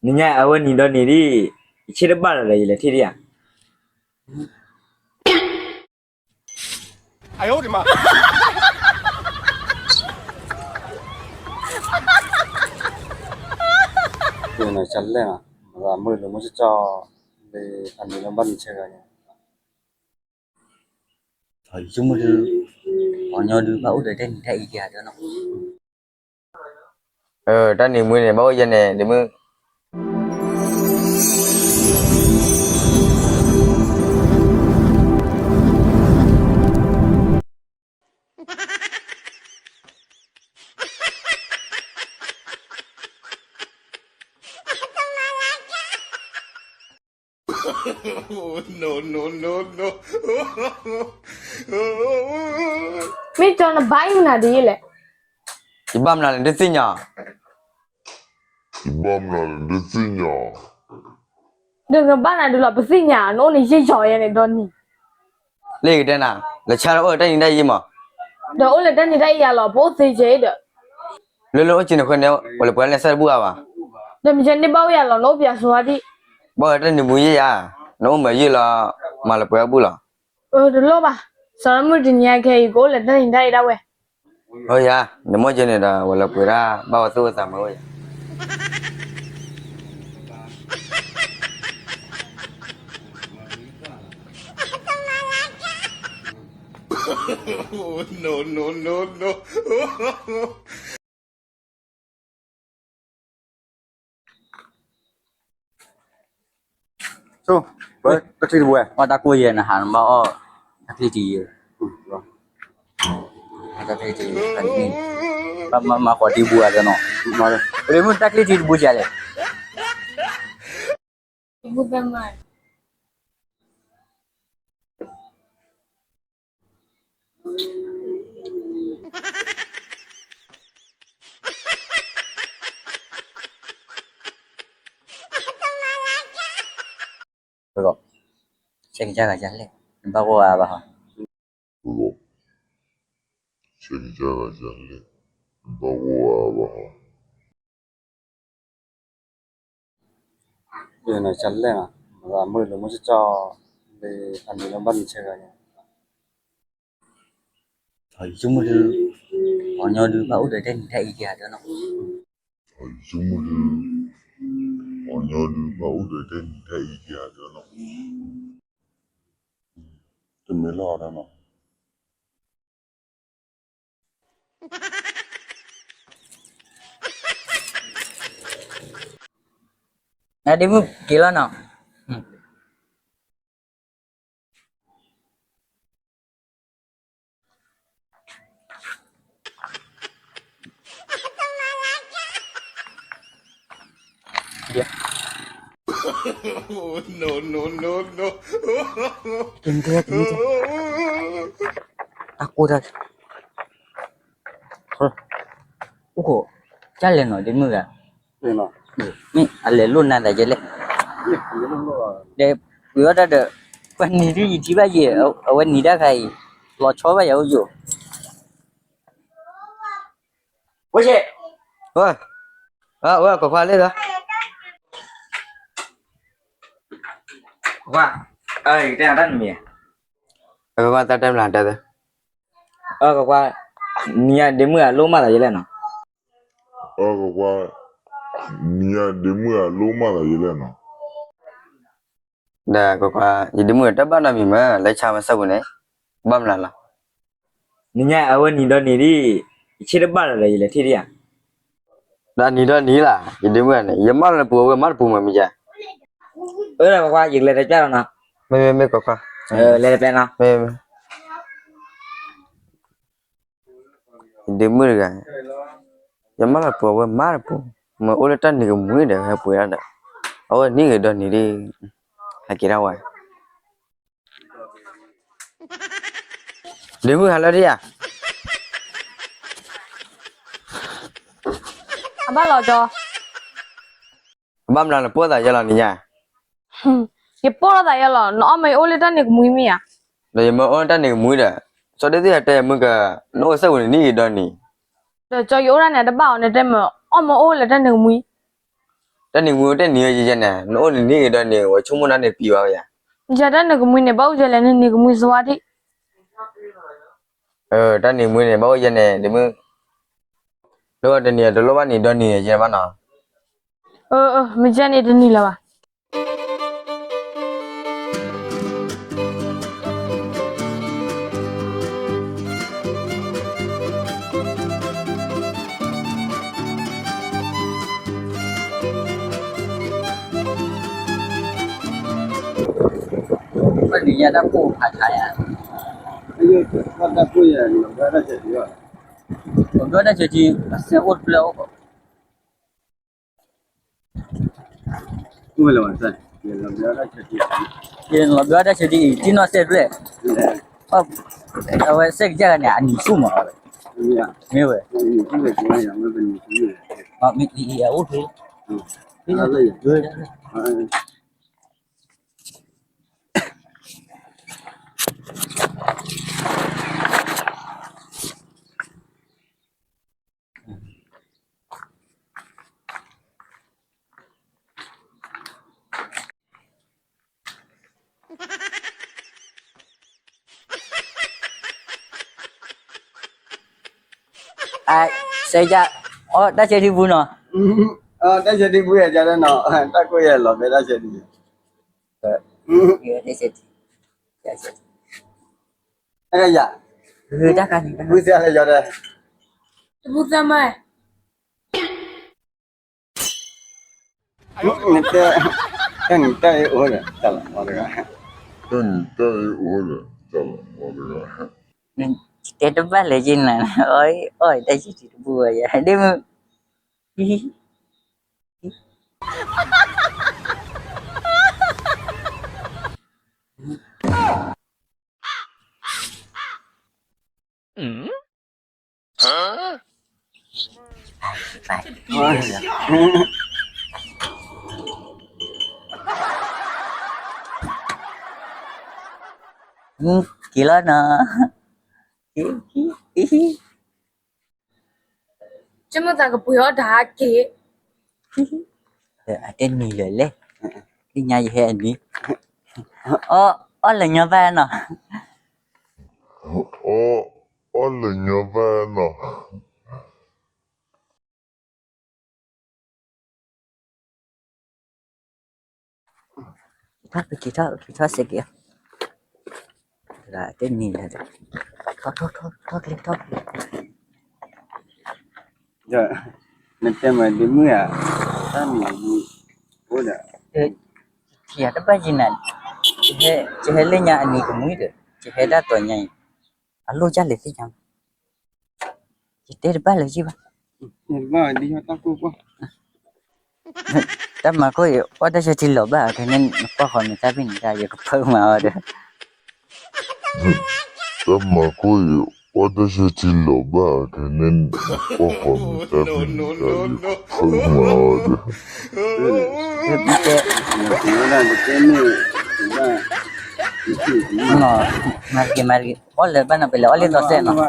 နညါအဝဲနံၤဒီးနံၤဒ်, ယဆ့တဘၣ်လီၤဒီးယလဲၤထံၣ်ဒံးဧါ. ယလဲၣ်, မုၢ်လၢမုၢ်ကၠီ, လၢအနံၤလၢဘၣ်နံၤဆဲဂၤန့ၣ်, ယဆိကမိၣ်ဒုး, ပှၤကညီဒုးဘၣ်အိၣ်ဒီးတၢ်နံၤတၢ်အံၤယၤဒီးနီၤ. တၢ်နံၤမွံန့ၣ် ဘၣ်အိၣ်ယဲန့ၣ် ဒ့မုၣ်. မ့ၢ်ကၠီနဘၣ်အံၤမနုၤဒ်လဲၣ်. ယဘၣ်မနုၤလဲၣ်တသ့ၣ်ညါ. ယဘၣ်မနုၤလဲၣ်တသ့ၣ်ညါ. ဒီးနဘၣ်နၤဒုးလီၤ ပသ့ၣ်ညါ နအိၣ်န့ၣ်ယဲၢ်ယီၤယဲန့ၣ်ဒီးနံၤ. လၢယကတဲနၤ, လၢဆါဒီးအိၣ်လၢတၢ်နံၤတၢ်အံၤမး. ဒီးအိၣ်လၢတၢ်နံၤတၢ်အံၤယၤလီၤ ပအိၣ်သ့ကဲအံၤဒီး. လၢလၢအိၣ်က့ၤန့ၣ်ဃဲန့ၣ် ပှၤလဲၤပှဲၤလၢစဲတဘူၣ်အါဘၣ်. ဒီးမ့ၢ်ကဲန့ၣ်ဘၣ်အိၣ်ယၤလီၤ နအိၣ်ပယၤစိၤဝါဒံး. ဘၣ်ဝဲတၢ်နံၤမူယဲၢ်ယၤ, နအိၣ်မၤယုၢ်လီၤ, မၤလၢပှဲၤအဘူၣ်လီၤ. တလိၣ်ဘၣ်, စးထီၣ်မုၢ်တနံၤညါခဲအံၤ ကအိၣ်လၢတၢ်နံၤတၢ်အံၤဒၣ်ဝဲ. အိၣ်ယၤ, နမ့ၢ်ကဲန့ၣ်ဒီး ဝဲလဲၤပှဲၤဒၣ် ဘၣ်ဝဲသူၣ်ဝဲသးမုာ်ဝဲယၤ. ဆိ, တၢ်ချံတဘိ, တၢ်ကိၢ်ယဲနဟးနဘၣ်အီၣ်, တၢ်ချံတံၤ, တၢ်ချံတံၤ, ဘၣ်မၤဃီၤတံၤဘိဧါဒီးနီၤ, မ့ၢ်တၢ်ချံတံၤတဘိယၤလဲၣ်. ဆဲကစၢ်ဂၤယၤလဲၣ်, နဘၣ်ဂီၢ်အါဘၣ်ဟီ, ဆဲကစၢ်ဂၤယၤလဲၣ်, နဘၣ်ဂီၢ်အါဘၣ်ဟီ. ယလဲၣ်, မုၢ်လၢမုၢ်ကၠီ, လၢအနံၤလၢဘၣ်နံၤဆဲဂၤန့ၣ်, ယဆိကမိၣ်ဒုး, ပှၤကညီဒုးဘၣ်အိၣ်ဒီးတၢ်နံၤတၢ်အံၤယၤဒီးနီၤ, ယဆိကမိၣ်ဒုး, ပှၤကညီဒုးဘၣ်အိၣ်ဒီးတၢ်နံၤတၢ်အံၤယၤဒီးနီၤ, တမ့ၢ်လီၤဒီးနီၤ. နဒ့မုၣ်က့ၤလီၤနီၤ. တၢ်ကိၢ်တၢ်, အိၣ်ခိး, ကၢ်လဲၣ်နီၤ ဒ့မုၣ်ဂၤ, မ့ၢ်အလဲၤလိၣ်နၤသးယဲလဲၣ်, ဒီးပှ့ၤအီၣ်တၢ်ဒီး, ပှၤနံၤဒ်ယထံၣ်ဘၣ်ယဲ, အဝဲနံၤတၢ်ခါအံၤ, လီၤဆီဘၣ်ယၤအိၣ်ယိာ်. ဝဲ, ဝဲကွၢ်ကွၢ်လၢဒီး, ကွၢ်, ကတဲနၤတၢ်နမံၤ, ကွၢ်တၢ်တဲမလၤတၢ်သၢ, ကွၢ်ကွၢ်, နံၤညါဒ့မုၣ်ဂၤလိၣ်မၢ်သးယဲလဲၣ်နီၤ, ကွၢ်ကွၢ်, နံၤညါဒ့မုၣ်ဂၤလိၣ်မၢ်သးယဲလဲၣ်နီၤ. ဒီးကွၢ်ကွၢ်, ယဒ့မုၣ်တၢ်ဘၣ်နီတမံၤမ့ၢ် လၢဆါမဆၢပူၤန့ၣ်, ဘၣ်မနုၤလီၤ. နံၤညါအဝဲနံၤဒီးနံၤဒ်, ယဆ့တဘၣ်လီၤဒီးယလဲၤထံၣ်ဒံးဧါ. ဒီးနံၤဒီးနံၤလီၤ, ယဒ့မုၣ်န့ၣ် ယမၢလၢပှဲၤဝဲမၢတပူၤမ့ၢ်မ့ၢ်ယၤ. အၢ ဒီးကွၢ်ကွၢ်, ယကလဲၤတပျၢ်လီၤနီၤ. မ့မ့ၢ်ကွၢ်ကွၢ်, လဲၤတပျၢ်နီၤ. မ့မ့ၢ် ယဒ့မုၣ်တဂၤ, ယမၢလၢပှဲၤဝဲမၢတပူၤ, မ့ၢ်အိၣ်လၢတၢ်နံၤကမှံဒီး ဟဲပှ့ၤဒၣ်ဒီး, အဝဲနံၤဂ့ၤဒီးနံၤဒ်, ဟဲက့ၤဒၣ်ဝဲ, ဒ့မုၣ်ဟးလၢဒ်ဧါ. အဘၣ်လီၤကၠီ, အဘၣ်မနုၤနပိာ်သးယဲလီၤနံၤညါ. ယပိာ်လိာ်သးယဲလီၤ, နအီၣ်မ့ၢ်ယအိၣ်လၢတၢ်နံၤကမှံမ့ၢ်ဧါ. ဒီးယမၢအိၣ်လၢတၢ်နံၤကမှံဒီး, စီၤဒ့သ့ၣ်ဟဲတဲယမုၢ်က, နအိၣ်စဲးဝံၤန့ၣ်နံၤဂ့ၤဒီးနံၤ. ဒီးကၠီယအိၣ်ဒၣ်န့ၣ် တဘၣ်အီၤန့ၣ် တဲမ့ၢ်အီၣ်မ့ၢ်အိၣ်လၢတၢ်နံၤကမှံ. တၢ်နံၤကမှံအိၣ်တ့ၢ်နံၤဝဲယဲန့ၣ် နအိၣ်နံၤဂ့ၤဒီးနံၤဝဲဆိကမိၣ်နၤန့ၣ်ပံၤဘၣ်ဝဲယၤ, ယတၢ်နံၤကမှံန့ၣ် ဘၣ်အိၣ်ယဲလဲၣ် နနံၤကမှံစဝါဒံး, တၢ်နံၤကမှံန့ၣ် ဘၣ်အိၣ်ယဲန့ၣ် ဒ်မုၢ်, လၢတနံၤတလိၣ်ဘၣ်နံၤဒီနံၤယဲဘၣ်နီၤ, မ့ၢ်ယဲန့ၣ်တနံၤလၢၤဘၣ်. ဘၣ်နံၤညါတၢ်ပိၢ်ဖးထါယၤ, တၢ်ပိၢ်ယၤ, လီၤဘျီတၢ်ဆၢထံ, အစဲအိၣ်တဖျၢၣ်အိၣ်, အိၣ်လၢ, လီၤဘျီတၢ်ဆၢထံအံၤ ထံနီၢ်စဲဖျၢၣ်, အဝဲစဲကစၢ်ဂၤန့ၣ် အနံၤဆူၣ်မး, မ့ၢ်ဝဲ, မ့ၢ်အအိၣ်ဖဲ, စဲက, အီ တၢ်ဆၢထံပူၤနီၤ, တၢ်ဆၢထံပူၤယၤကနီၤ, တၢ်ကိးယဲၢ်လီၤဖဲတၢ်ဆၢထံ, တၢ်ဆၢထံ, တၢ်ဆၢထံ, တၢ်ဆၢထံ, တၢ်ဆၢထံ, တၢ်နံၤတၢ်အ့ၣ်အိၣ်ဒီး, တၢ်နံၤတၢ်အ့ၣ်အိၣ်ဒီး, တဲတဘၣ်လၢယနၤ, အီၣ်တၢ်ဆၢထံတဘူၣ်ဝဲယၤ, ဒ်မုၢ်, က့ၤလီၤနီၤ, က့ၤ, က့ၤ, က့ၤ, က့ၤ, က့ၤ, က့ၤ, က့ၤ, အတဲနံၤလၢာ်လဲၣ်, သ့ၣ်ညါယဟဲအနံၤ, အီၣ်လၢာ်ညီဘၣ်နီၤ, အီၣ်လၢာ်ညီဘၣ်နီၤ. ထီၣ်က့ၤထီၣ်က့ၤထီၣ်စဲးက့ၤ, တနံၤလၢာ်, ထီၣ်ထီၣ်ထီၣ်ထီၣ်က့ၤထီၣ်က့ၤ, နတဲမၤဒ်မုၢ်ဧါ, တၢ်နံၤအိၣ်ဒီး, ယတဘၣ်ယနၤ, ယဟဲလၢညါအနံၤကမှံဒီး, ယဟဲဒၣ်တီၤညါအံၤ, အလိၣ်ယၢ်လဲၤသ့ၣ်ညါ ယတဲတဘၣ်လၢၤဘၣ်, တၢ်မၤခိၣ်အံၤ အီၣ်တၢ်ဆၢထံလီၤဘၣ်အခဲန့ၣ် နကွၢ်ဃီၤနတၢ်ဖံးနတၢ် ယကဖၢမၤအီၤဒီး, တၢ်မၤခိၣ်အံၤ အီၣ်တၢ်ဆၢထံလီၤဘၣ်အခဲန့ၣ် နကွၢ်ဃီၤနတၢ်ဖံးနတၢ် ယကဖၢမၤအီၤဒီး, မၤတက့ၢ် မၤတက့ၢ် အီၣ်လၢၤဘၣ်နီၤ ပလဲၤအီၣ်လၢသီစဲးနီၤ.